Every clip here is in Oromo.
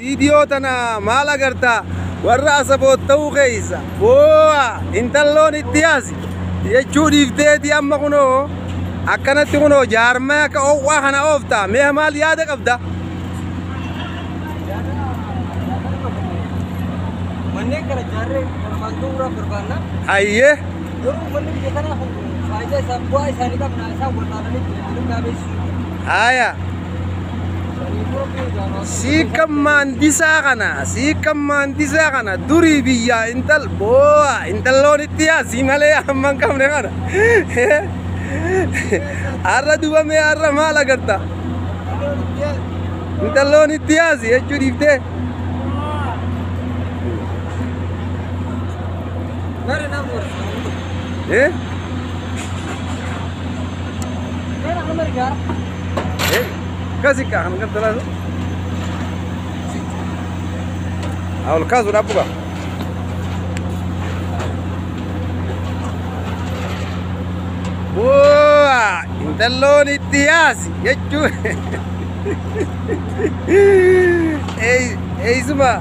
Viidiyoo tana maal agartaa warra Asaboot ta'uu keessa boo'a intalloon itti yaasi jechuu dhiifteeti amma kunoo akkanatti kunoo jaarmee akka oowwaa kana oofta mee maal yaada qabda? Manneen kana ijaarree galmaan ga'uudhaaf barbaanna. Hayyee. Garuu uummanni biyya kanaa kun faayidaa isaa bu'aa isaanii qabna isaan wallaalanii jireenya beeksisuu. Haya. Siikkan maandisaa kana durii biyyaa intal boo'a intalloon itti yaasi malee amma hin qabne kana. Har'a dubamee har'a maal agarta? Intalloon itti yaasi jechuu dhiiftee. Mari nama warra. Eh? Mari nama gaara. Eh? Kasi ka kan kan Awal kaasu dhaabbuka. Boo'a intalloon itti yaasi jechuun eeysuma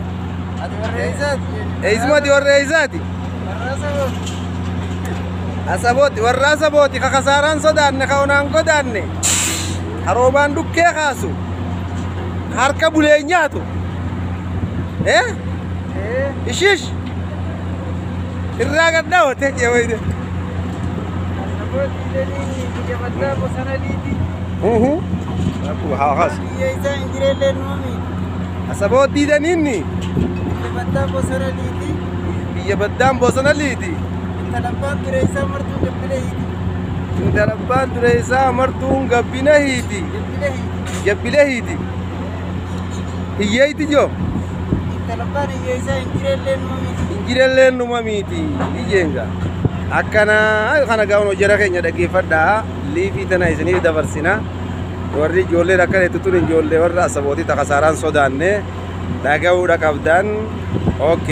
eeysumati warra eeysaati. Asabooti warra asabooti ka kasaaraan sodaanne ka onaan godaanne haroobaan dhukkee kaasu harka bulee nyaatu. Eh? Ishish irraa gad dhaawate jeewayde. Asaboot diidaniinni biyya baddaan bosona liiti. Intalabbaan dureessaa martuun gabbina hiiti. Jabbile hiiti. Hiyyeeyti joo. Injirelleen numa miti iyyeenga. Akkana kana gaa'uun hojjeta keenya dhaggeeffadhaa. Liifii tana isiniif dabarsina. Warri ijoolleen akkana itti tun ijoollee warra asabootii takasaaraan sodaanne dhaga'uudha qabdan. Okay.